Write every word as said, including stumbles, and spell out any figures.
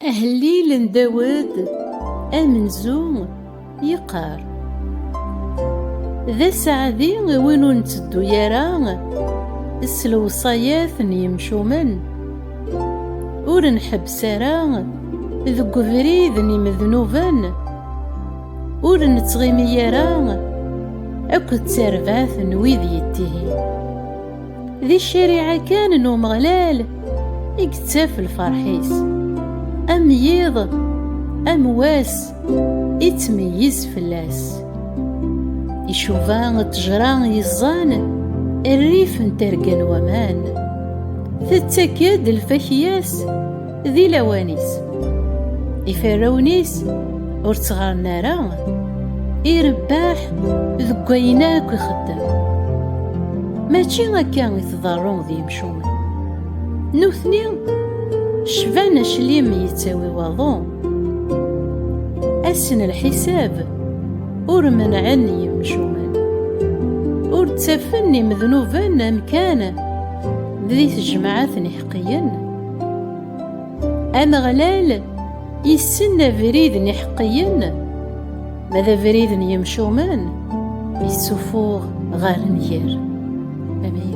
Ahellil n Dawed, amenzu, yeqqar: D aseɛdi win ur netteddu ara s lewṣayat n yimcumen, ur nḥebbes ara deg ubrid n imednuben, ur nettɣimi ara akked terbaɛt n wid yettihin. Di ccariɛa kan n Umeɣlal i yettaf lferḥ-is. Am yiḍ, am wass, ittmeyyiz fell-as. Icuba ṭṭejra yeẓẓan rrif n terga n waman. Tettak-d lfakya-s di lawan-is. Iferrawen-is ur ttɣaren ara, irebbeḥ deg wayen akk ixeddem. Mačči akka i tḍerru d yimcumen. Nutni cban aclim yettawi waḍu. Ass n lḥisab ur menɛen yimcumen. Ur ttafen imednuben amkan di tejmaɛt n iḥeqqiyen. Ameɣlal yessen abrid n iḥeqqiyen, ma d abrid n yimcumen, yessufuɣ ɣer nnger. Amin.